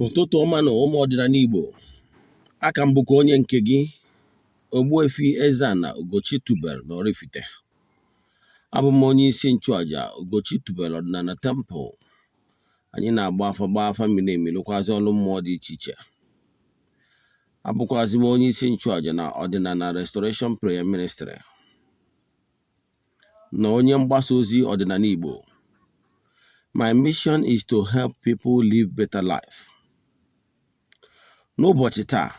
Ụtụtụ ọma na ụmụ ọdịnala Igbo. Aka m bụkwa onye nke gị, Ogbuefi Eze-Ana Ugochi tubelu na Oraifite. Abụ m onye isi nchụaja Ugochi tubelu ọdịnala temple. Anyị na-agba afa, gbaa afa miri emi, lụkwazị ọrụ mmụọ dị iche iche. Abụkwazị m onye isi nchụaja na ọdịnala Restoration Prayer Ministry na onye mgbasa ozi ọdịnala Igbo. My mission is to help people live better life. N'ụbọchị taa,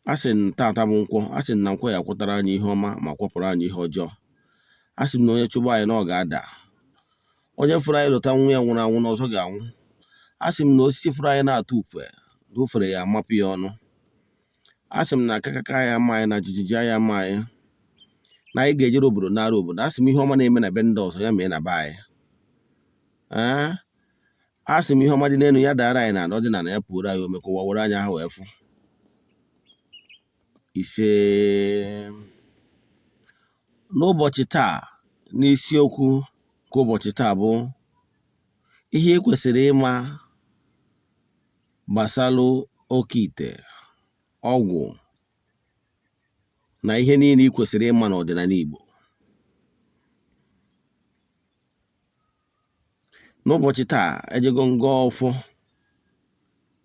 a sị m tata bụ nkwọ, a sị m na nkwọ ya kwụtara anyị ihe ọma ma kwọpụrụ anyị ihe ọjọọ. A sị m na onye chụba anyị na ọ ga-ada. Onye fụrụ anyị lụta nwa ya nwụrụ anwụ na ọzọ ga-anwụ. A sị m na osisi fụrụ anyị na-atụ ufe na ufere ya amapụ ya ọnụ. A sị m na akakaka ya ama anyị na jijiji ya ama anyị na anyị ga-ejere obodo nara obodo. A sị m ihe ọma na-eme na be ndị ọzọ ya mee na be anyị. Ee, a sị m ihe ọma dị n'elu ya dara anyị n'ala, ọdịnala ya pụrụ anyị ome ka ụwa were anya ha wee fụ. Ise. N'ụbọchị taa, n'isiokwu nke ụbọchị taa bụ ihe ị kwesịrị ịma gbasalụ oke ite, ọgwụ na ihe niile ị kwesịrị ịma n'ọdịnala Igbo. N'ụbọchị taa, ejego m gọọ ọfọ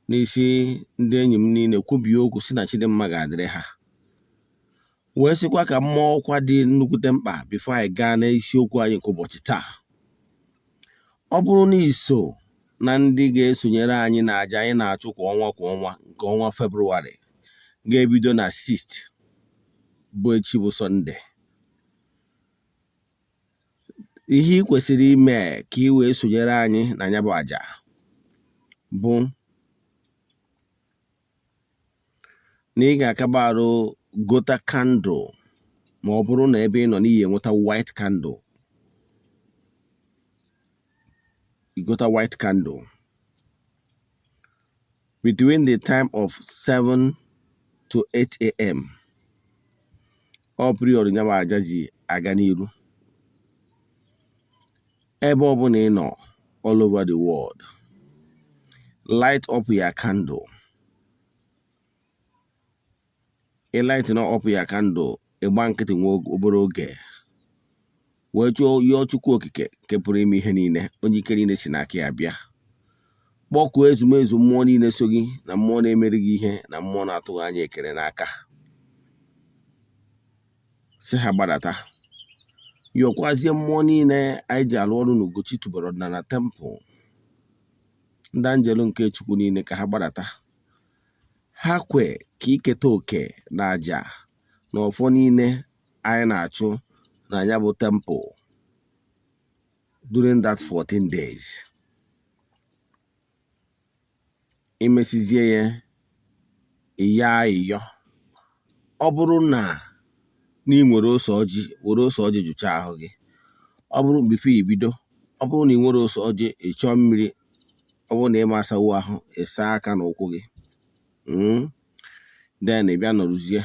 n'isi ndị enyi m niile, kwubie okwu si na Chidimma ga-adịrị ha, wee sịkwa ka m maa ọkwa dị nnukwute mkpa before anyị gaa n'isiokwu anyị nke ụbọchị taa. Ọ bụrụ na i so na ndị ga-esonyere anyị na aja anyị na-achụ kwa ọnwa kwa ọnwa nke ọnwa Febrụwarị ga-ebido na 6 bụ echi bụ Sọnde, ihe ị kwesịrị ime ka ị wee sonyere anyị na ya bụ aja bụ na ị ga-akaba arụ gota candle, ma ọ bụrụ na ebe ị nọ n'ihi enweta white candle, i gota white candle between the time of 7 to 8 a.m. Ọ period ya bụ aja ji aga n'iru. Ebe ọ bụla ị nọ all over the world, light up your candle. Ị light na up your candle, ịgba nkịtị nwa obere oge wee chụọ yọọ Chukwu Okike nke pụrụ ime ihe niile, onye ike niile si n'aka ya bịa. Kpọkuo ezumezu mmụọ niile so gị na mmụọ na-emere gị ihe na mmụọ na-atụghị anya ekele n'aka, sị ha gbadata. Yọkwazie mmụọ niile anyị ji alụ ọrụ n'Ugochi tubelu ọdịnala temple, ndị anjelu nke Chukwu niile ka ha gbadata, ha kwe ka iketa oke na aja na ọfọ niile anyị na-achụ na ya bụ temple during that 14 days. Imesizie ya, ịya ayịyọ. Ọ bụrụ na ị nwere ose ọjị, were ose ọjị jụchaa ahụ gị. Ọ bụrụ before i bido, ọ bụrụ na ị nwere ose ọjị, ị chọọ mmiri. Ọ bụrụ na ị ma asawo ahụ, ị saa aka na ụkwụ gị, then ị bịa nọrụzie,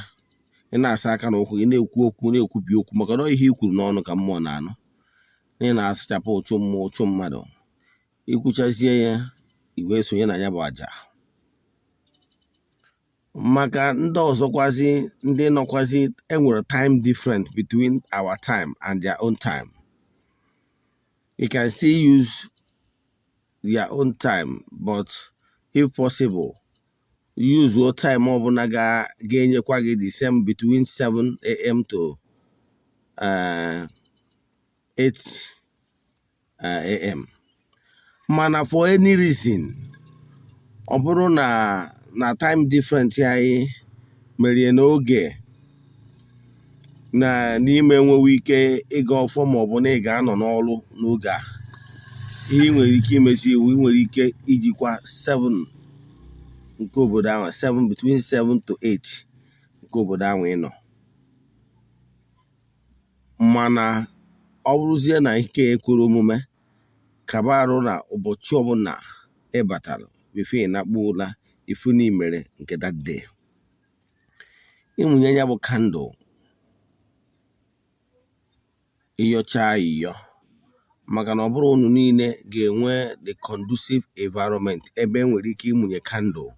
ị na-asa aka na ụkwụ gị, na-ekwu okwu, na-ekwubi okwu, maka na ihe i kwuru n'ọnụ ka mmụọ na-anụ. Ị na-asachapụ ụchụ mmụọ, ụchụ mmadụ. Ikwuchazie ya, i wee sonye na ya bụ aja. Maka ndị ọzọkwazi, ndị nọkwazi, enwere time difference between our time and their own time. You can still use their own time, but if possible, use your time ọbụla ga-enyekwa gị the same between 7 a.m. to 8 a.m. Mana for any reason, ọ bụrụ na na time different anyị merie n'oge na n'ime enwewe ike ịga ọfọ, ma ọ bụ na ị ga-anọ n'ọrụ n'oge a, ihe ị nwere ike imesi iwu, ị nwere ike ijikwa 7 nke obodo ahụ, 7, between 7 to 8 nke obodo ahụ ị nọ. Mana ọ bụrụzie na ike ekwere omume, kaba arụ na ụbọchị ọbụla ị batara before ị nakpuo ụla, ifu na imere nke that day, ịmụnye ya bụ candle, ịyọcha ayịyọ, Maka na ọ bụrụ unu niile ga-enwe the conducive environment ebe e nwere ike ịmụnye candle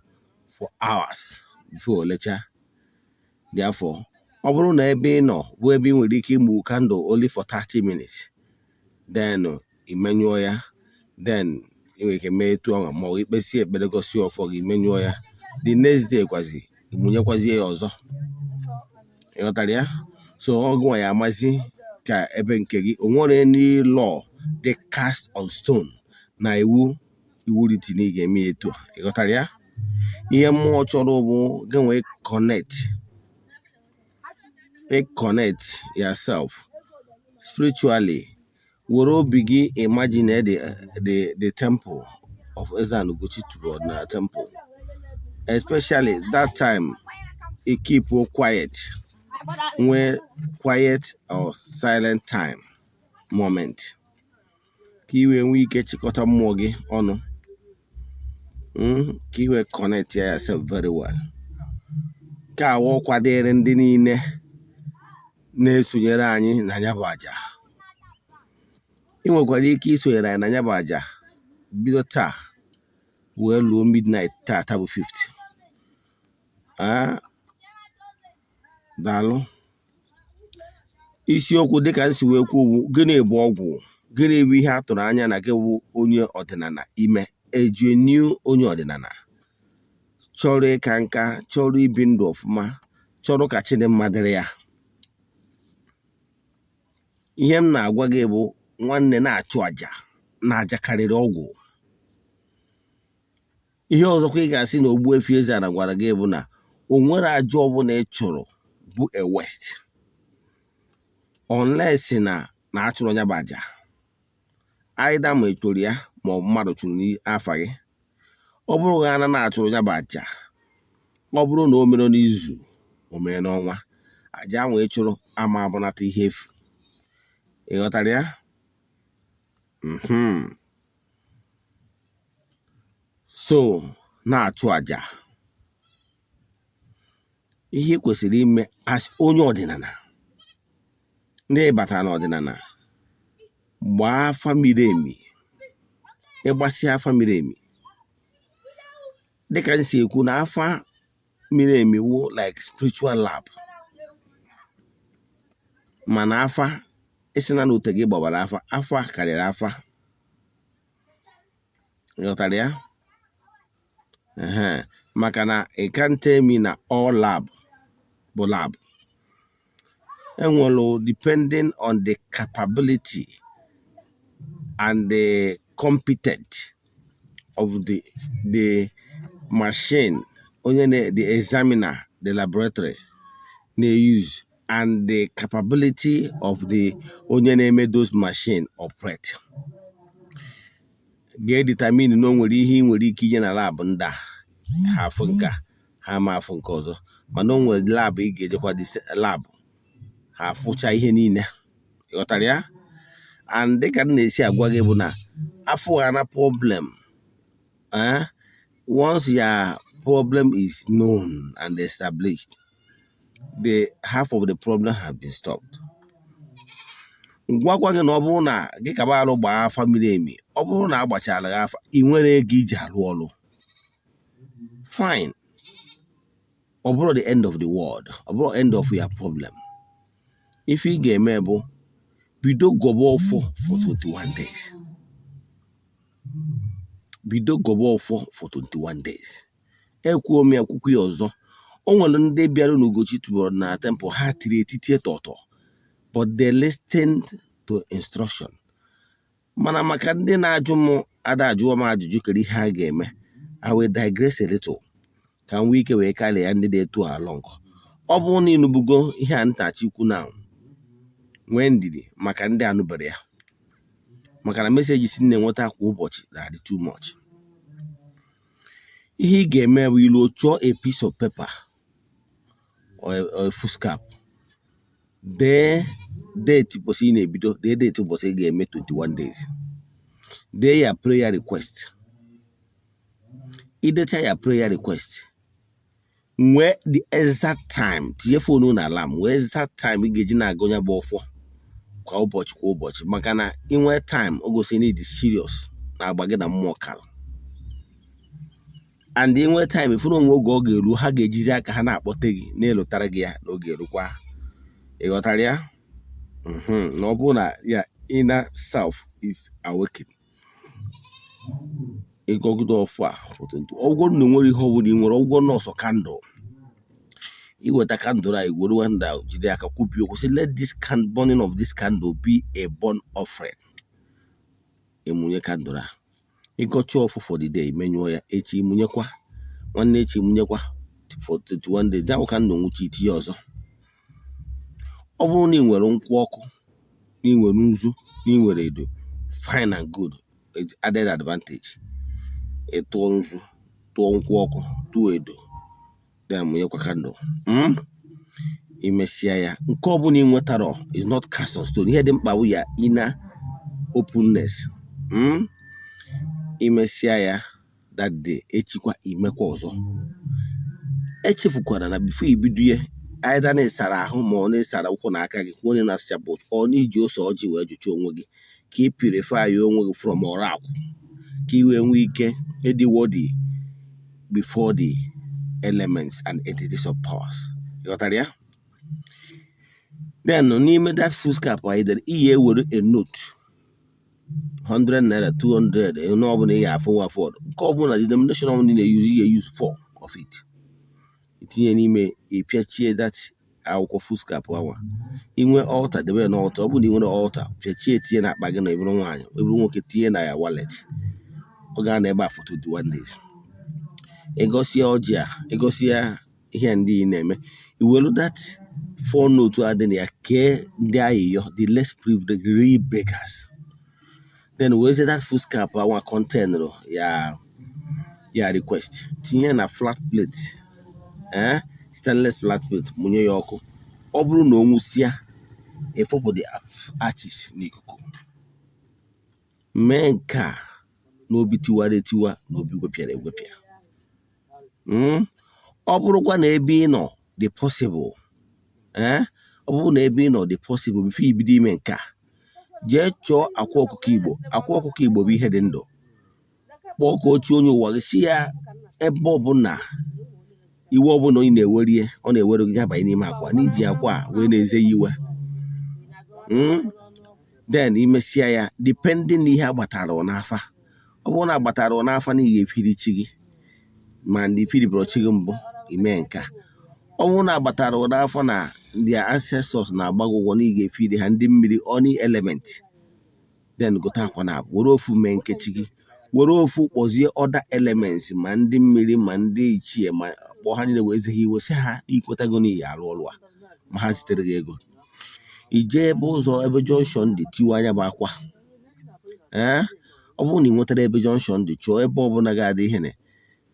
for hours before olecha. Therefore, ọ bụrụ na ebe ị nọ bụ ebe ị nwere ike ịmụ candle only for 30 minutes, then imenyụọ ya. Then ị nwere ike mee etu ọnwa, ma ọ bụ ikpesi ekpere, gosi ọfọ gị, menyụọ ya. The next day kwazi, ịmụnyekwazie ya ọzọ. Ịghọtara ya? So ọgụ ya amazi ka ebe nke gị. O nwere any law dị cast on stone na iwu iwu written ị ga-eme ya etu a. Ịghọtara ya? Ihe mmụọ chọrọ bụ gị nwee connect, connect yourself spiritually. Were obi gị imagine the temple of Eze-Ana Ugochi tubelu na temple, especially that time you keep quiet, nwee quiet or silent time moment, ka ị wee nwee ike chịkọta mmụọ gị ọnụ, ka ị wee connect yourself very well. Nke a ọkwa dịrị ndị niile na-esonyere anyị na ya bụ àjà. Ị nwekwara ike isonyere anyị na ya bụ àjà bido taa wee luo midnight taa bụ 50. Daalụ. Isiokwu, dịka m si wee kwuo, bụ gịnị bụ ọgwụ? Gịnị bụ ihe a tụrụ anya na gị bụ onye ọdịnala ime? Eju onye ọdịnala chọrọ ịka nka, chọrọ ibi ndụ ọfụma, chọrọ ka Chidimma dịrị ya. Ihe m na-agwa gị bụ, nwanne, na-achụ àjà, na àjà karịrị ọgwụ. Ihe ọzọkwa ị ga-asị na Ogbuefi Eze-Ana gwara gị bụ na o nwere àjà ọbụla ị chụrụ bụ a waste, unless na achụrụ ya bụ àjà, either ma ị chụrụ ya ma ọ bụ mmadụ chụrụ n'afa gị. Ọ bụrụ na ana na-achụrụ ya bụ àjà, ọ bụrụ na o mere n'izu, o mee n'ọnwa, àjà ahụ ị chụrụ ama abụnata ihe efu. Ị ghọtara ya? So na-achụ àjà. Ihe ị kwesịrị ime as onye ọdịnala, ndị batara n'ọdịnala, gbaa afa miri emi. Ịgbasịa afa miri emi, dịka m si ekwu, na afa miri emi wụ like spiritual lab. Mana afa isi na ute gị gbabara afa, afa karịrị afa. Ịghọtara ya? Ehe, maka na ị can't tell me na all lab bụ lab. Enwere, depending on the capability and the competent of the machine onye na the examiner, the laboratory na-use, and the capability of the onye na-eme those machine operate, ga-edetermine na o nwere ihe ị nwere ike inye na lab ndị a, ha afụ nke a, ha ma afụ nke ọzọ. Mana o nwere lab ị ga-ejekwa, lab ha afụcha ihe niile. Ịghọtara ya? And dịka m na-esi agwa gị bụ na afụ ha na problem, once your problem is known and established, the half of the problem have been stopped. Gwakwa gị na ọ bụrụ na gị kaba arụ gbaa afa miri emi, ọ bụrụ na agbachara gị afa, ị nwere ego iji arụ ọrụ, fine. Ọ bụrụ the end of the world, ọ bụrụ end of your problem. Ife ị ga-eme bụ bido gọba ọfọ for 21 days. Bido gọba ọfọ for 21 days. Ekwuo m ya, kwukwu ya ọzọ. O nwere ndị bịara n'Ugochi tubelu na temple, ha tiri etiti tọtọ, but they listened to instruction. Mana maka ndị na-ajụ m, ada ajụọ m ajụjụ kedu ihe a ga-eme, I will digress a little ka m nwee ike wee karịa ndị dị etu along. Ọ bụrụ na ịnụbugo ihe a ntachi ikwu na, nwee ndidi maka ndị anụbere ya, maka na messages m na-enweta kwa ụbọchị na-adị too much. Ihe ị ga-eme bụ ilu chọọ a piece of paper or a foolscap, dee date ụbọchị ị na-ebido, dee date ụbọchị ị ga-eme 21 days, dee ya prayer request. Idecha ya prayer request, nwee the exact time, tinye phone na alarm, nwee exact time ị ga-eji na-agụ ya bụ ọfọ. Kwa ụbọchị, kwa ụbọchị, maka na inwe time o gosi na ịdị serious na agba gị na mmụọ kara. And inwe time, ifuru onwe oge ọ ga-eru, ha ga-ejizi aka ha na-akpọte gị, na-elotara gị ya na oge erukwa. Ị ghọtara ya? Na ọ bụrụ na ya inner self is awakened, ịgọgide ọfụ a, ọgwụgwọ na onwere ihe ọbụla ị nwere, ọgwụgwọ nọọsụ candle, iweta candle a, iwere wanda jide aka kwubi okwu sị, "Let this can burning of this candle be a burnt offering." Emunye candle a, ịgọcha ọfụ for the day, menyụọ ya. Echi ịmụnyekwa, nwanne echi ịmụnyekwa, for 21 days. Ya bụ candle nwụchi, itinye ọzọ. Ọ bụrụ na ị nwere nkwụ ọkụ, na ị nwere nzu, na ị nwere edo, fine and good. It's added advantage. Ị tụọ nzu, tụọ nkwụ ọkụ, tụọ edo, then mụnyekwa candle. Imesịa ya, nke ọbụla ị nwetara is not cast on stone. Ihe dị mkpa bụ ya inner openness. Imesịa ya that day, echikwa imekwa ọzọ. Echefukwara na before ibido ya, either na ịsara ahụ, ma ọ na ịsara ụkwụ na aka gị, kwuo onye na-asachapụ, ọ na iji ose ọjị wee jụcha onwe gị, ka ị purify onwe gị from ọrụ akwụ, ka ị wee nwee ike ịdị worthy before the elements and entities of powers. Ghọtara ya? Then n'ime that foolscap anyị dere, iyi ewere a note, 100 naira, 200, onye ọbụla ị ga-afụ nwa afford, nke ọbụla, denomination ọbụla ị na-use, ị ga-use four of it, itinye n'ime, ịpịachie that akwụkwọ foolscap anwa. Inwe altar, debe ya n'altar. Ọ bụrụ na ị nwere altar, pịachie, tinye n'akpa gị. Na eburu nwaanyị, eburu nwoke, tinye na ya wallet. Ọ ga-anọ ebe a for 21 days. Ịgọsie ọjị a, ịgọsie ihe ndị ị na-eme, iwelu that four note a dị na ya kee ndị ayịyọ, the less privileged, the real beggars. Then werezie that foolscap anwa contain ya ya request, tinye na flat plate, stainless flat plate, mụnye ya ọkụ. Ọ bụrụ na o nwụsịa, ịfọpụ the ashes n'ikuku. Mee nke a n'obi tiwara etiwa na obi gwepịara egwepịa. Ọ bụrụkwa na ebe ị nọ dị possible, ọ bụrụ na ebe ị nọ dị possible, before ibido ime nke a, jee chọọ akwa ọkụkọ Igbo. Akwa ọkụkọ Igbo bụ ihe dị ndụ. Kpọọ ka ochie onye ụwa gị, si ya ebe ọbụla iwe ọbụla onye na-ewerie, ọ na-ewere gị, ya banye n'ime akwa, n'iji akwa a wee na-eze ya iwe. Then imesịa ya, depending n'ihe agbatara n'afa. Ọ bụrụ na agbatara n'afa na ị ga-efiri chi gị, ma ndị ifiribụrụ chi gị mbụ, ime nke a. Ọ bụrụ na agbatara n'afọ na ndị ancestors na-agba gị ụgwọ, na ị ga-efiri ha, ndị mmiri, any element, then gote akwa na were ofu mee nkechi gị, were ofu kpọzie other elements, ma ndị mmiri, ma ndị ichie, ma kpọọ ha niile, wee zie ha iwe, sị ha ikwetago na iyi arụ ọrụ a, ma ha zitere gị ego. Ijee ebe ụzọ, ebe junction dị, tiwa anya bụ akwa. Ee, ọ bụrụ na ị nwetara ebe junction dị, chọọ ebe ọbụla ga-adị ihe na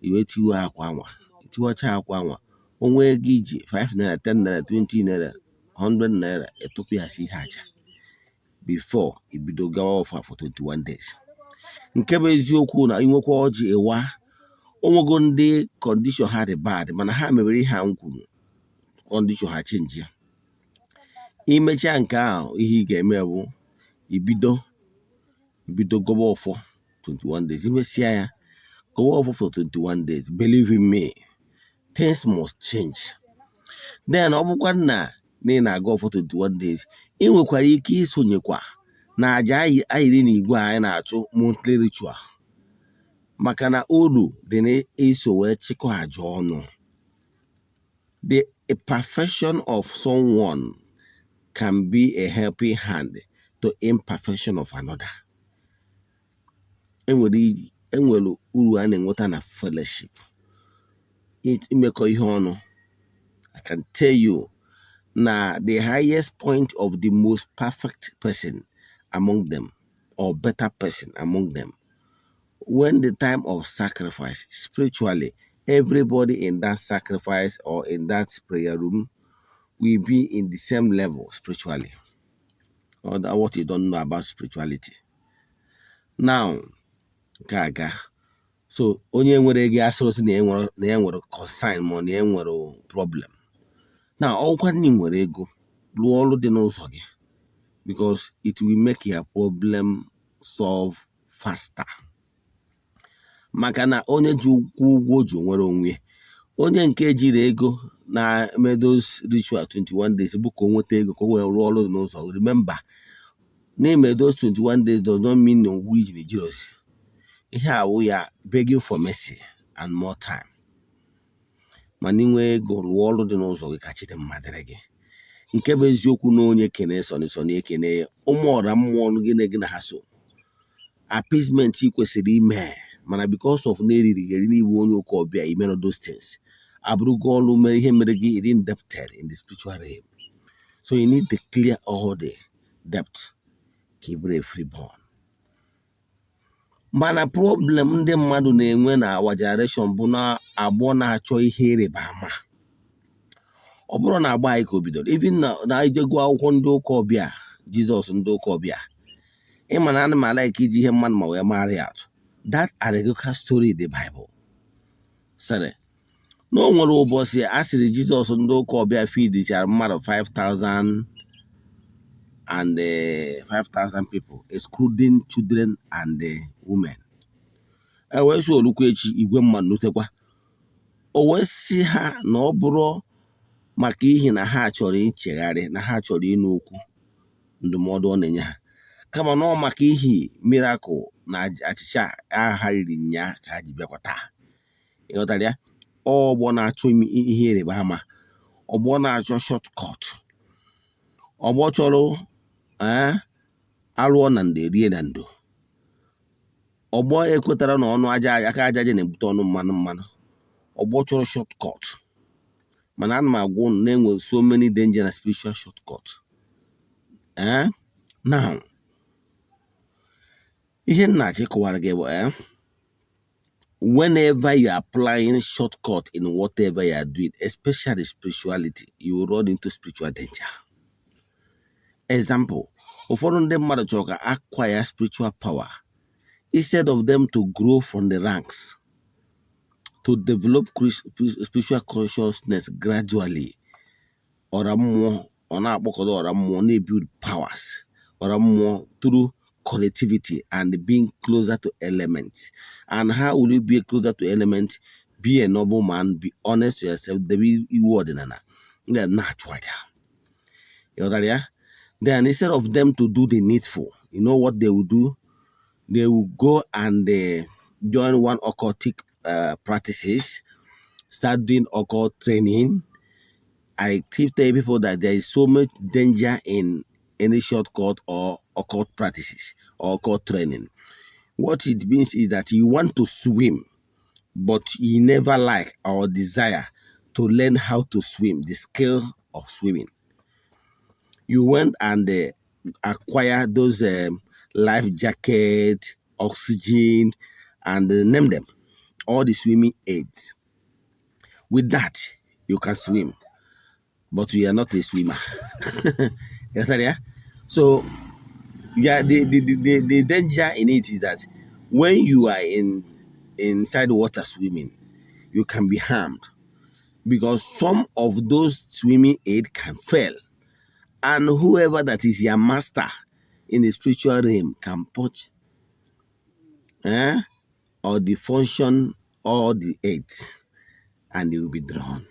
iwe tiwa akwa anwa. Tiwacha akwa anwa, onwe ego iji 5 naira, 10 naira, 20 naira, 100 naira, ịtụpụ ya si ihe aja before ibido gawa ọfa for 21 days. Nke bụ eziokwu na inwekwa ọjị ịwa onwego ndị condition ha dị bad, mana ha mewere ihe a m kwuru, condition ha change ya. Imechaa nke ahụ, ihe ị ga-eme bụ ibido gọba ọfọ 21 days. Imesịa ya, gọba ọfọ for 21 days, believe in me, things must change. Then ọ bụkwa na ị na-aga ọfọ 21 days, ị nwekwara ike isonyekwa na àjà ayịrị na igwe anyị na-achụ, monthly ritual, maka na uru dị n'iso wee chịkọ àjà ọnụ. The perfection of someone can be a helping hand to imperfection of another. Enwere uru a na-enweta na fellowship, imekọ ihe ọnụ. I can tell you na the highest point of the most perfect person among them or better person among them, when the time of sacrifice spiritually, everybody in that sacrifice or in that prayer room will be in the same level spiritually, or that what you don't know about spirituality now. Nke a ga so onye nwere ego asịrịsị na ya nwere concern, ma na ya nwere problem, na ọkwa ndị nwere ego, rụọ ọrụ dị n'ụzọ gị. because it will make your problem solve faster. Maka na onye ji ụkwụ ụgwọ o ji nwere onwe, onye nke jiri ego na-eme those ritual 21 days bụ ka o nweta ego ka o wee rụọ ọrụ n'ụzọ. Remember, n'ime those 21 days does not mean na ụgwọ iji na-ejirozi ihe awụ ya, begging for mercy and more time. Mana inwe ego, rụọ ọrụ dị n'ụzọ gị ka chi dị mma dịrị gị. Nke bụ eziokwu na onye kene sọnị sọnị ekene ụmụ ọra mmụọ gị na gị na ha so appeasement ị kwesịrị ime, mana because of na eriri gị eri n'iwu onye ụka ọbịa imere those things abụrụgo ọrụ mere ihe mere gị iri indebted in the spiritual realm. So you need to clear all the debt ka ị bụrụ a free born. Mana problem ndị mmadụ na-enwe na our generation bụ na agbọ na-achọ ihe ịrịba ama. Ọ bụrụ na agba anyị ka o bidoro, even na ijego akwụkwọ ndị ụka ọbịa, Jizọs ndị ụka ọbịa, ịma na ana m a-like iji ihe mmadụ ma wee mara ya atụ. That allegorical story in the Bible sịrị na o nwere ụbọchị a sịrị Jizọs ndị ụka ọbịa feedichara mmadụ 5000 and 5000 people, excluding children and women. E wee sị olukwa echi igwe mmadụ nutekwa. O wee sị ha na ọ bụrụ maka ihi na ha chọrọ ichegharị, na ha chọrọ ịnụ okwu ndụmọdụ ọ na-enye ha, kama na ọ maka ihi miracle na achịcha ahụ ha riri nya ka ha ji bịakwa taa. Ịghọtara ya? Ọgbọ na-achọ ihe ịrịba ama, ọgbọ na-achọ shortcut, ọgbọ chọrọ ee arụọ na ndo erie na ndo, ọgbọ ekwetara na ọnụ aja aka aja aja na-ebute ọnụ mmanụ mmanụ, ọgbọ chọrọ shortcut. Mana ana m agwa unu na-enwe so many danger na spiritual shortcut. Ee, now ihe m na-achọ ịkọwara gị bụ, whenever you are applying shortcut in whatever you are doing, especially spirituality, you will run into spiritual danger. Example, ụfọdụ ndị mmadụ chọrọ ka acquire spiritual power instead of them to grow from the ranks, to develop spiritual consciousness gradually. Ọra mmụọ ọ na-akpọkọta ọra mmụọ na-ebuild powers ọra mmụọ through connectivity and being closer to elements. And how will you be closer to elements? Be a noble man, be honest to yourself, debe iwu ọdịnala, na-achụ aja. Ịghọtara ya? Then instead of them to do the needful, you know what they will do? They will go and join one occultic practices, start doing occult training. I keep telling people that there is so much danger in any shortcut or occult practices or occult training. What it means is that you want to swim, but you never like or desire to learn how to swim, the skill of swimming. You went and acquire those life jacket, oxygen, and name them, all the swimming aids. With that, you can swim, but you are not a swimmer. You understand, yeah? So, yeah, the danger in it is that when you are in inside water swimming, you can be harmed because some of those swimming aid can fail, and whoever that is your master in the spiritual realm can punch or defunction all the aids and they will be drowned.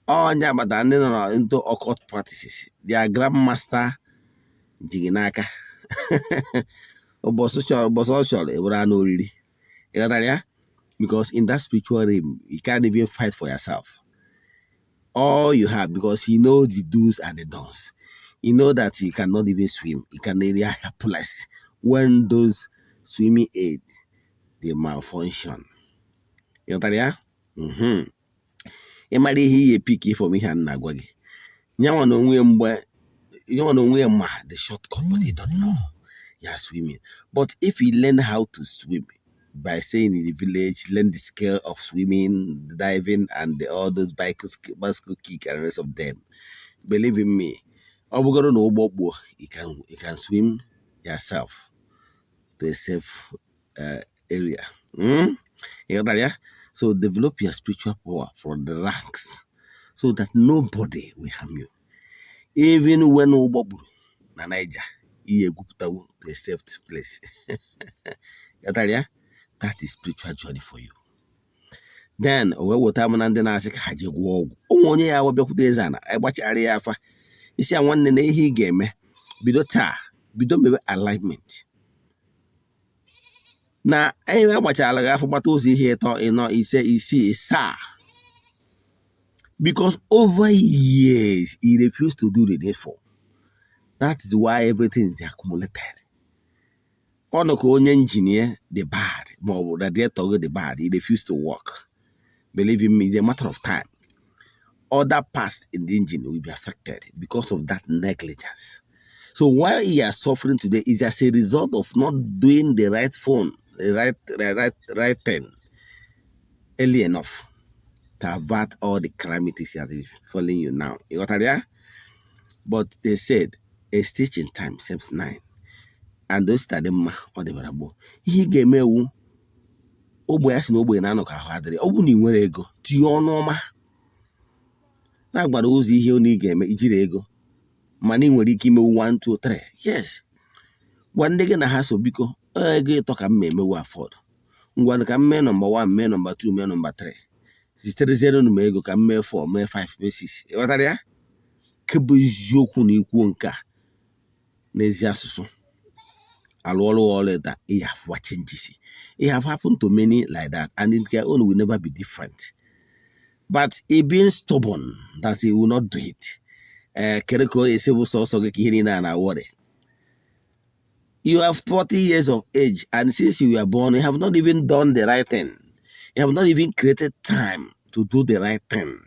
Onye agbata ndị nọ na into occult practices, their grandmaster ji gị n'aka. Ụbọchị chọrọ, ụbọchị ọ chọrọ ewere anụ oriri. Ịghọtara ya? Because in that spiritual realm, you can't even fight for yourself. All you have, because he knows the do's and the don'ts. You know that you cannot even swim. You can really helpless when those swimming aids, they malfunction. Ịghọtara ya? Ị mara ihe ihe pick from ihe a m na-agwa gị. Nyanwa na onwe ya, mgbe nyanwa na onwe ya ma the shortcut, but he don't know you are swimming. But if you learn how to swim by staying in the village, learn the skill of swimming, diving, and all those bicycle kick and the rest of them, believe in me, ọ bụgoro na ụgbọ kpuo, you can swim yourself to a safe area. Ịghọtara ya? So develop your spiritual power from the ranks so that nobody will harm you. Even when ụgbọ kpuru. na Niger, ihe egwupụtawo to a safe place. Ghọtara ya? That is spiritual journey for you. Then o wee weta m na ndị na-asị ka ha jee gwọọ ọgwụ. Ụmụ onye ya bịakwute eze ana agbachara ya afa isi ya, nwanne, na ihe ị ga-eme, bido taa, bido mebe alignment na ebe agbachara gị afọ, gbata ụzọ ihe ịtọ, ịnọ, ise, isii, isaa, because over years he refused to do the needful. That is why everything is accumulated. Ọ nọ ka onye engineer dị bad ma ọ bụ radiator gị dị bad, he refused to work. Believe in me, it's a matter of time, other parts in the engine will be affected because of that negligence. So why you are suffering today is as a result of not doing the right phone, the right thing early enough to avert all the calamities that is following you now. You got that? But they said a stitch in time saves nine. And those that mma ọ dịbara gboo, ihe ị ga-eme ewu ogbe ya si na ogbenye na-anọ ka ahụ adịrị. Ọ bụrụ na ị nwere ego, tinye ọnụ ọma na-agbara ụzọ ihe ị ga-eme ijiri ego, mana ị nwere ike imewu 1 2 3. Yes, gwa ndị gị na ha so, biko, ego ịtọ ka m ma emewu afford, ngwa, ka m mee number 1, mee number 2, mee number 3, zitereziere m ego ka m mee 4, mee 5, mee 6. Ịghọtara ya? Kebụ eziokwu na ikwuo nke a n'ezi asụsụ, alụ ọrụ ọrụ that you have what changes. It have happened to many like that, and their own will never be different. But he being stubborn that he will not do it, ee, kere ka ọ esi bụ sọsọ gị ka ihe niile a na-awọrị. You have 40 years of age, and since you were born, you have not even done the right thing. You have not even created time to do the right thing,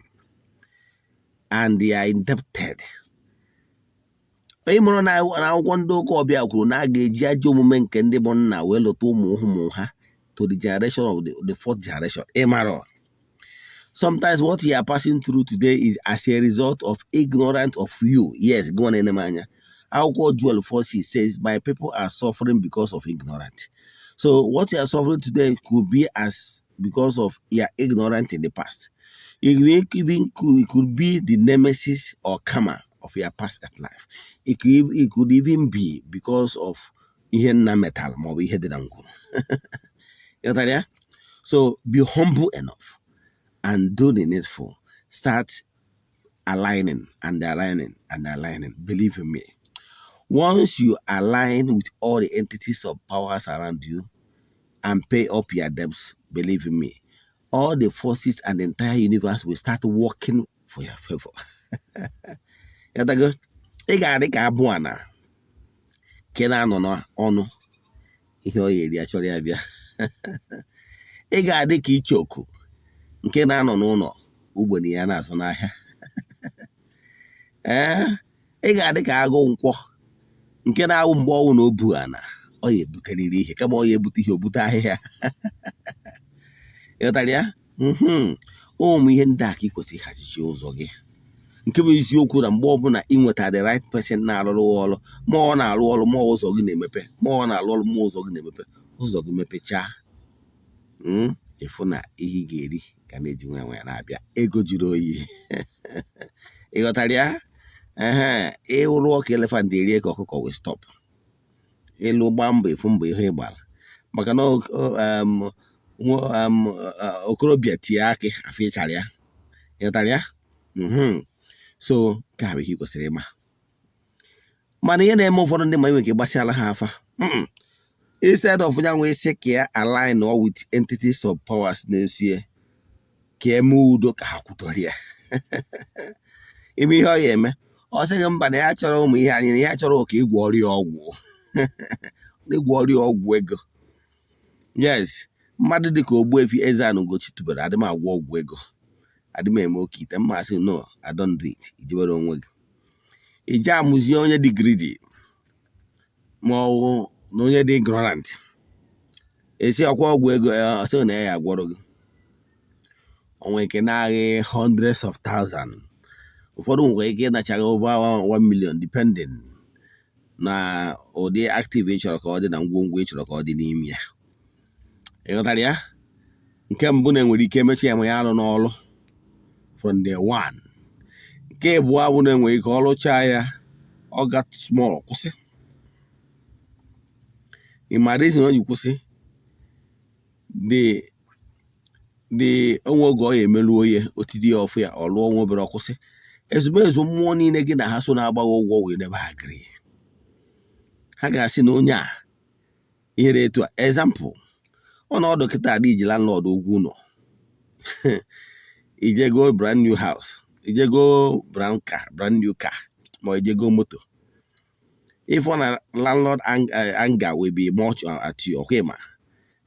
and they are indebted. Ị mụrụ na akwụkwọ ndị ụka ọbịa kwuru na a ga-eji ajọ omume nke ndị bụ nna wee lụta ụmụ ụmụ ha to the generation of the fourth generation. Ị mara, sometimes what you are passing through today is as a result of ignorance of you. Yes, go on. Ene m anya, akwụkwọ Joel 4:6 says, "My people are suffering because of ignorance." So what you are suffering today could be as because of your ignorance in the past. It could be the nemesis or karma of your past life. It could even be because of ihe nna metal maọbụ ihe dị na ngwuru. Ịghọtara ya? So be humble enough and do the needful. Start aligning and aligning and aligning. Believe in me, once you align with all the entities of powers around you and pay up your debts, believe in me, all the forces and the entire universe will start working for your favor. Ịghọtago? Ị ga-adị ka abụ a na nke na-anọ n'ọnụ ihe ọ ya eri achọrọ ya bịa. Ị ga-adị ka ichoku nke na-anọ n'ụlọ ogbenye ya na-azụ n'ahịa. Ee, ị ga-adị ka agụ nkwọ nke na-awụ mgbe ọnwụ na obu ana ọ ya ebuteriri ihe, kama ọ ya ebute ihe, obute ahịhịa. Ịghọtara ya? Ụmụ ihe ndị a ka ị kwesịrị ịhazichi ụzọ gị. Nke bụ eziokwu na mgbe ọbụla ị nweta the right person na-arụrụ ọrụ, ma ọ na-arụ ọrụ, ma ụzọ gị na-emepe, ma ọ na-arụ ọrụ, ma ụzọ gị na-emepe, ụzọ gị mepechaa, ịfụ na ihe ị ga-eri ga na-eji nwa nwa ya na-abịa, ego juru oyi. Ị ghọtara ya? Ehe, ịrụ ọka elephant erie ka ọkụkọ wee stop. Ịlụ gbaa mbọ, ịfụ mbọ ihe ị gbara maka na okorobịa tie akị afọ ịchara ya. Ị ghọtara ya? So nke a bụ ihe ị kwesịrị ịma. Mana ihe na-eme ụfọdụ ndị ma inwe nke gbasịala ha afa, instead of ya nwee sị ka ya align or with entities of powers na-esie ka eme udo ka ha kwutọrọ ya ime ihe ọ ya eme, ọ sịghị mba, na ya chọrọ ụmụ ihe anyị, na ya chọrọ ka ịgwọ ọrịa ọgwụ, ịgwọ ọrịa ọgwụ ego. Yes, mmadụ dịka Ogbuefi Eze-Ana Ugochi tubelu, adị m agwọ ọgwụ ego, adị m eme oke ite mma. Asị, "No, I don't do it." Ijebere onwe gị ije amụzie onye dị greedy ma ọ bụ na onye dị ignorant esi ọkwa ọgwụ ego, ọsị na ya agwọrọ gị onwe nke na-aghị hundreds of thousands. Ụfọdụ nwere ike ịnachaghị over 1 million, depending na ụdị active ị chọrọ ka ọ dị na ngwongwo ị chọrọ ka ọ dị n'ime ya. Ị ghọtara ya? Nke mbụ, na enwere ike emechi ya ma ya alụ n'ọlụ from day one. Nke abụọ bụ na enwere ike ọlụchaa ya. Ọ ga small kwụsị. Ị ma reason o ji kwụsị? The onwe oge ọ ya emeruo onye otidi ya ọfụ ya, ọ lụọ nwa obere, ọkwụsị. Ezumezu mmụọ niile gị na ha so na-agbaghị ụgwọ wee never agree. Ha ga-asị na onye a ihe dị etu a. Example, ọnọdụ kịta dị iji landlord ụgwọ ụlọ, ijego brand new house, ijego brand car, brand new car, ma ijego moto. If ọ na landlord anger will be much at you. Okay, ma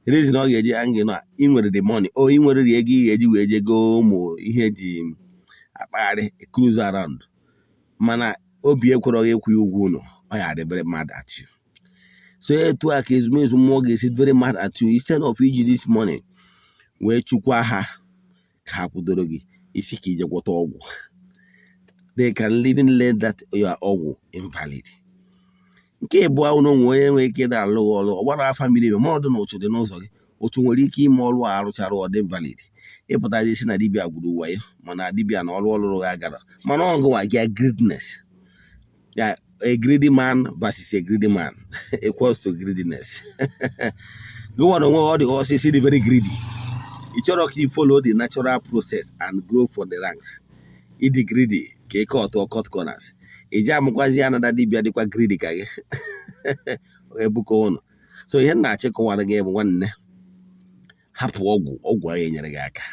reason ọ ga-eji anger na ị nwere the money o, ị nwere ego ị ga-eji wee jego ụmụ ihe eji akpagharị, cruise around, mana obi ekwerọ gị ịkwụ ya ụgwọ ụlọ, ọ ya adị very mad at you. So etu a ka ezumezu mmụọ ga-esi very mad at you. Instead of iji this money wee chukwa ha ka ha kwudoro gị isi ka ije gwọta ọgwụ, they can even let that your ọgwụ invalid. Nke ịbụọ, na onwe onye nwere ike ịda alụ gị ọrụ, ọ gbara afa mmiri eme, ma ọ dị na ụchụ dị n'ụzọ gị, otu nwere ike ime ọrụ a arụchara, ọ dị valid. Ịpụtazi isi na dibịa gwuru wayo, mana dibịa na ọrụ ọlụrụ gị agara, mana ọ gụwa gị greediness ya. A greedy man versus a greedy man equals to greediness. Gụwa na onwe ọ dị ọsịsị dị very greedy. Ị chọrọ ka ị follow the natural process and grow from the ranks. Ịdị greedy ka ị cut cut corners. Ị ji amụkwazi ya anada dibịa dịkwa greedy ka gị ebukọ ụnụ. So ihe m na-achịkọwara gị bụ, nwanne, hapụ ọgwụ. Ọgwụ ahụ enyere gị aka,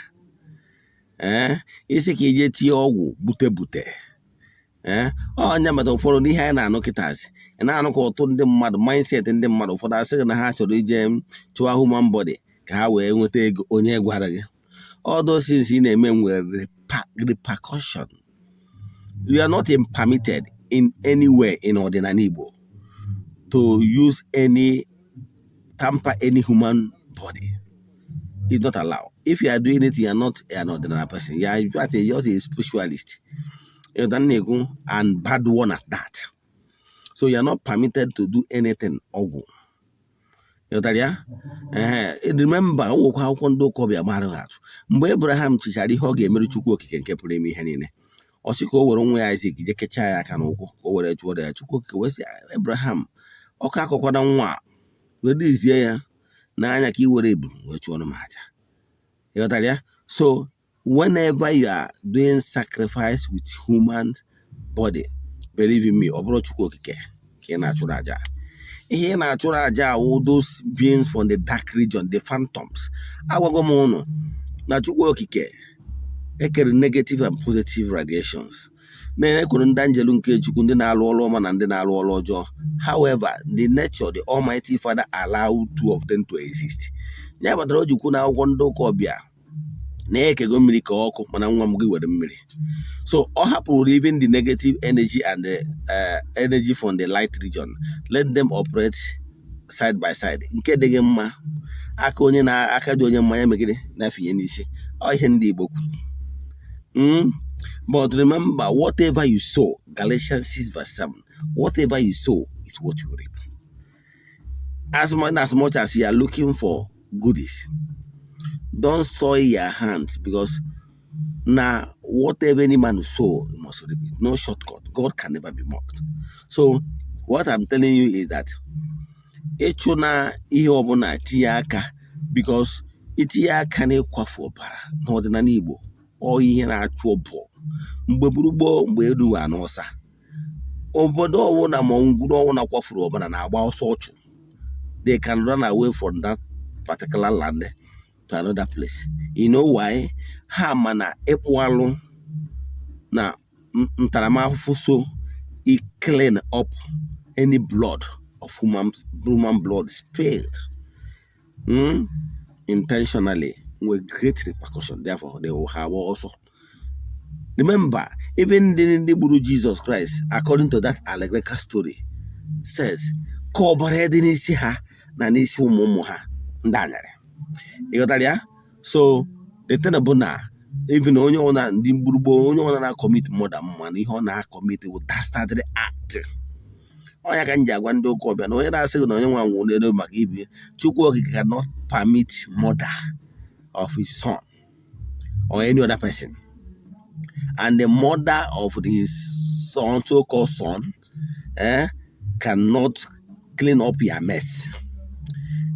ee, isi ka ije tinye ọgwụ bute bute, ee, ọnya mata ụfọdụ n'ihe anyị na-anụ kịtazi. Ị na-anụ ka ụtụ ndị mmadụ, mindset ndị mmadụ, ụfọdụ asị gị na ha chọrọ ije chụwa human body ka ha wee nweta ego. Onye gwara gị? All those things ị na-eme nwere repercussion. You are not permitted in any way in ọdịnala Igbo to use any, tamper any human body. It's not allowed. If you are doing it, you are not an ordinary person. You are in fact just a spiritualist and bad one at that. So you are not permitted to do anything ọgwụ. Ịghọtara ya? Ee, remember, nwekwa akwụkwọ ndị ụka ọbịa mara atụ mgbe Abraham chichara ihe ọ ga-emere Chukwu Okike nke pụrụ ime ihe niile. Ọ sị ka o were nwa ya Isaac jee kechaa ya aka n'ụkwụ ka o were chụọrọ ya. Chukwu Okike wee sị Abraham, ọkụ akọkwana nwa a, were izie ya n'anya ka ị were eburu wee chụọrọ m aja. Ịghọtara ya? So whenever you are doing sacrifice with human body, believe in me, ọ bụrụ Chukwu Okike ka ị na-achụrụ aja. Ihe ị na-achụrụ aja awụ those beings from the dark region, the phantoms. Agwago m ụnụ na Chukwu Okike ekere negative and positive radiations, na-ekwuru ndị anjelu nke Chukwu, ndị na-alụ ọrụ ọma na ndị na-alụ ọrụ ọjọọ. However, the nature, the Almighty Father allow two of them to exist. Ya kpatara o ji kwu na akwụkwọ ndị ụka ọbịa na-ekego mmiri ka ọkụ, mana nwa m, gị were mmiri. So ọ hapụrụ even the negative energy and the energy from the light region, let them operate side by side. Nke dị gị mma, aka onye na aka dị onye mmanya megide na-afinye n'isi. Ọ ihe ndị Igbo kwuru. But remember, whatever you sow, Galatians 6 verse 7, whatever you sow is what you reap. As much as you are looking for goodies, don't soil your hands, because now whatever any man sow, he must reap it. No shortcut. God can never be mocked. So what I'm telling you is that ịchụ na ihe ọbụla tinye aka, because itinye aka n'ịkwafu ọbara n'ọdịnala Igbo, ọ ihe na-achụ ọbụ mgbe gburugburu mgbe eruwa n'ọsa obodo ọwụna ma ngwuru ọwụna kwafuru ọbara na-agba ọsọ ọchụ. They can run away from that particular land to another place. You know why? Ha ma na ịkpụ alụ na ntaramahụhụ, so it clean up any blood of human blood spilled intentionally with great repercussion. Therefore, they will have also. Remember, even ndị gburu Jesus Christ, according to that allegorical story, says ka ọbara dị n'isi ha na n'isi ụmụ ụmụ ha ndị anyarị. Ị ghọtara ya? So the thing bụ na even onye ọna ndị gburugburu, onye ọna na-commit murder, mma na ihe ọ na-commit bụ dastardly act. Ọ ya ka m ji agwa ndị ụka ọbịa na onye na-asị gị na onye nwa nwụrụ n'elu maka ibi, Chukwu Okike cannot permit murder of his son or any other person, and the murder of his son, so-called son, cannot clean up your mess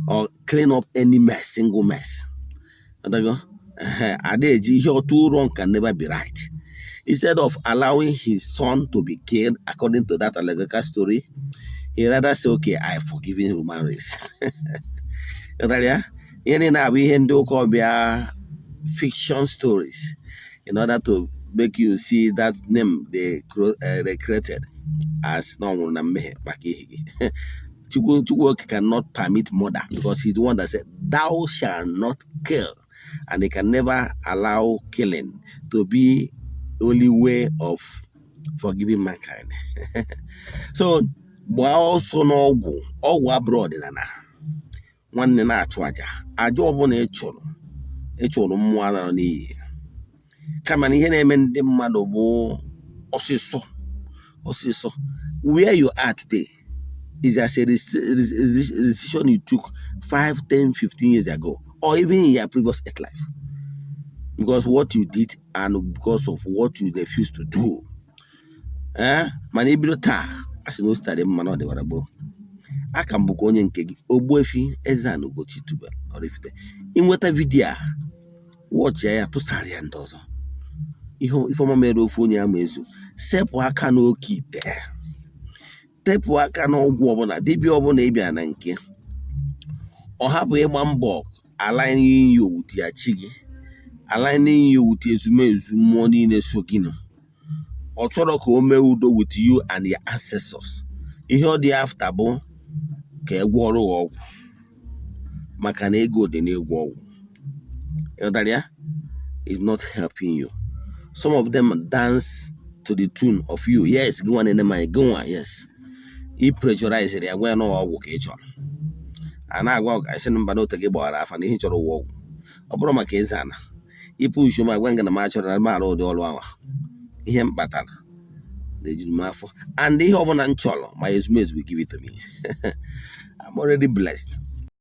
or clean up any mess, single mess. Adago? Ada eji ihe otu wrong can never be right. Instead of allowing his son to be killed according to that allegorical story, he rather say, "Okay, I forgive human race." Ghọtara ya? Ihe niile abụ ihe ndị ụka ọbịa, fiction stories in order to make you see that name they created as na ọ nwụrụ na mmehie maka ihe gị. Chukwu Okike cannot permit murder because he's the one that said, "Thou shalt not kill," and he can never allow killing to be only way of forgiving mankind. So gbaa ọsọ n'ọgwụ. Ọgwụ abụrụ ọdịnala, nwanne. Na-achụ aja, aja ọbụla ị chụrụ, ị chụrụ mmụọ anara n'iyi. Kama na ihe na-eme ndị mmadụ bụ ọsịsọ ọsịsọ. Where you are today is as a decision you took 5, 10, 15 years ago or even in your previous earth life, because what you did and because of what you refused to do. Mana ibido taa, a sị na osita dị mma na ọ dịwara gboo. Aka m bụkwa onye nke gị, Ogbuefi Eze-Ana Ugochi tubelu Oraifite. Ịnweta video a, watchịa ya, tụsara ya ndị ọzọ. Ihe ifeọma mere ofu onye ama ezu. Sepụ aka n'oke ite, tepụ aka n'ọgwụ ọbụla, dibịa ọbụla ị bịa na nke ọ hapụ ịgba mbọ aligning you with ya chi gị, aligning you with ezumezu mmụọ niile so gị nọ. Ọ chọrọ ka o mee udo with you and your ancestors. Ihe ọ dị after bụ ka e gwọọrọ ya ọgwụ, maka na ego dị n'ịgwọ ọgwụ. Ịghọtara ya? Is not helping you. Some of them dance to the tune of you. Yes, gị nwa na-ene m anya, gị nwa, yes, ị pressurize ya, gwa ya na ọgwụ ka ị chọrọ. A na-agwa asị na mba na ote gị gbawara afa na ihe ị chọrọ ụwa ọgwụ. Ọ bụrụ maka ịza ana ịpụ usho m agwa nga na m achọrọ na m arụ ụdị ọrụ ahụ. Ihe m kpatara na-ejuru m afọ, and ihe ọbụla m chọrọ, my ezumezu will give it to me. I'm already blessed.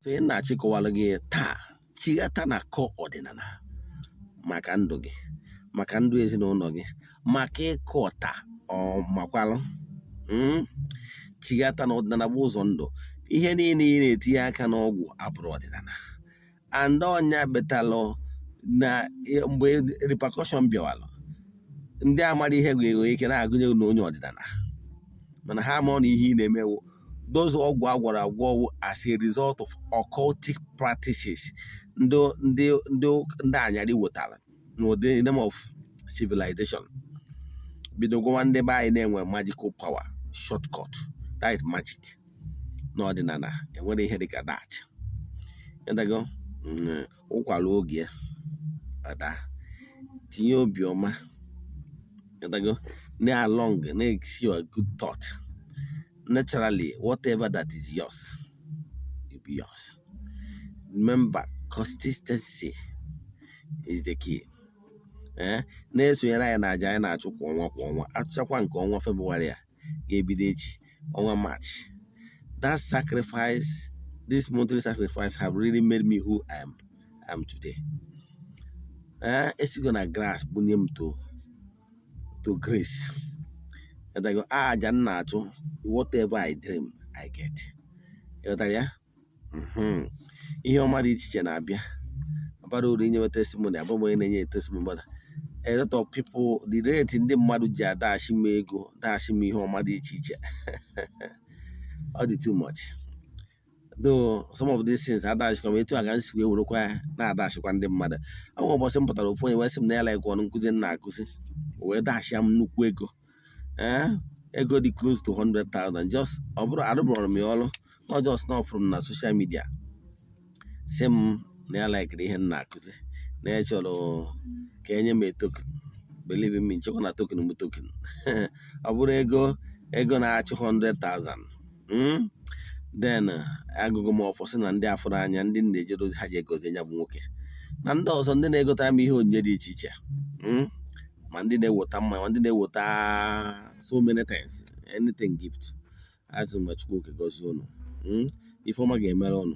So ị na-achịkọwalụ gị taa, chighata na kọ ọdịnala maka ndụ gị, maka ndụ ezinụlọ gị, maka ịkọ ọta ọ makwalụ. Chighata na ọdịnala bụ ụzọ ndụ. Ihe niile ị na-etinye aka n'ọgwụ abụrụ ọdịnala, and ọnya betalụ na mgbe repercussion bịawalụ, ndị amara ihe ga-enwe ike na-agụnye na onye ọdịnala, mana ha ama na ihe ị na-emewo those ọgwụ agwara agwọ as a result of occultic practices ndị anyarị wetara n'ụdị name of civilization, bido gwawa ndị be anyị na-enwe magical power, shortcut, that is magic. N'ọdịnala enwere ihe dịka that. Ịdago ụkwara oge ya ada, tinye obiọma. Ịdago na along na-esi your good thought, naturally whatever that is yours will be yours. Remember, consistency is the key. Na-esonyere anyị na aja anyị na-achụ kwa ọnwa kwa ọnwa. Achụchakwa nke ọnwa Febụwarị a ga-ebido echi, ọnwa March. That sacrifice, this monthly sacrifice, have really made me who I am today. Esigo na grass bunye m to grace. Ịghọtago? Aja m na-achụ, whatever I dream, I get. Ịghọtara ya? Ihe ọma dị iche iche na-abịa. Bara uru inyewe testimony. Abụ m onye na-enye testimony, but a lot of people, the rate ndị mmadụ ji adashi m ego, dashi m ihe ọma dị iche iche, ọ dị too much. Though some of these things adashikwa m, etu a ka m si wee werekwa ya na-adashikwa ndị mmadụ. Ọ nwere ụbọchị m pụtara, ofu onye wee sị m na ya like ọnụ nkụzi m na-akụzi, wee dashia m nnukwu ego, ego dị close to 100,000. Just ọ bụrụ arụbụrụ m ya ọrụ, not just not from na social media, sị m na ya likere ihe m na-akụzi, na ya chọrọ ka enye m a token. Believe in me, nchekwa na token m token, ọ bụrụ ego na-achụ 100,000. Then agụgụ m ọfọ sị na ndị afụrụ anya, ndị m na-ejere ozi, ha ji egozi ya bụ nwoke na ndị ọzọ, ndị na-egotara m ihe onyinye dị iche iche, ma ndị na-eweta mmanya, ma ndị na-eweta so many things, anything gift. Azụ mgbe Chukwu oke gozie unu. Ife ọma ga-emere unu.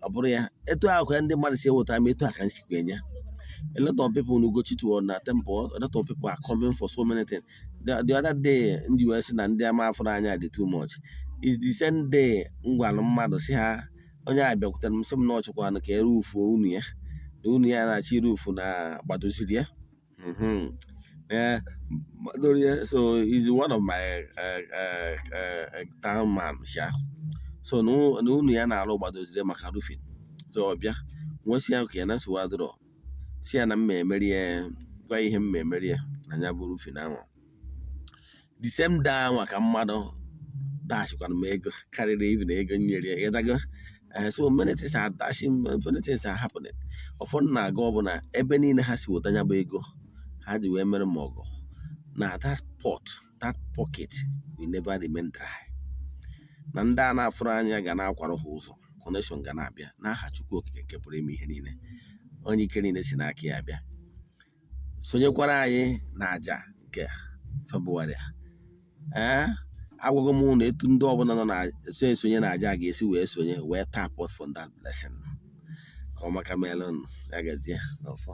Ọ bụrụ ya etu ahụ ka ndị mmadụ si ewetara m, etu a ka m sikwa enye. A lot of people Ugochi to na temple, a lot of people are coming for so many things. The other day ndị wee sị na ndị ama afụrụ anya dị too much is the same day m gwara mmadụ si ha, onye a bịakwutere m sị m na ọ chọkwanụ ka erufuo unu ya, na unu ya na-achọ irufu na gbadoziri ya. Eh, gbadoro ya. So he's one of my town man sha. So na unu ya na-arụ gbadoziri maka roofing. So ọ bịa nwesị ya ka ya na nsogbu adịrọ, si ya na mma emeri ya, gwa ihe mma emeri ya na ya bụ roofing ahụ. The same day ahụ ka mmadụ dashikwara m ego karịrị even ego m nyere ya, ịghọtago? So many things are dashing, many things are happening. Ụfọdụ na-aga ọbụna ebe niile ha si weta ya bụ ego ha ji wee mere m ọgụ na that pot, that pocket will never remain dry, na ndị a na-afụrụ anya ga na-akwara ha ụzọ, connection ga na-abịa n'aha Chukwu Okike nke pụrụ ime ihe niile, onye ike niile si n'aka ya bịa. Sonyekwara anyị na aja nke Febụwarị a. Ee, agwago m unu etu ndị ọbụla nọ na so esonye na aja ga-esi wee sonye, wee tap from that blessing. Ka ọ maka meela unu. Ya gazie n'ọfọ.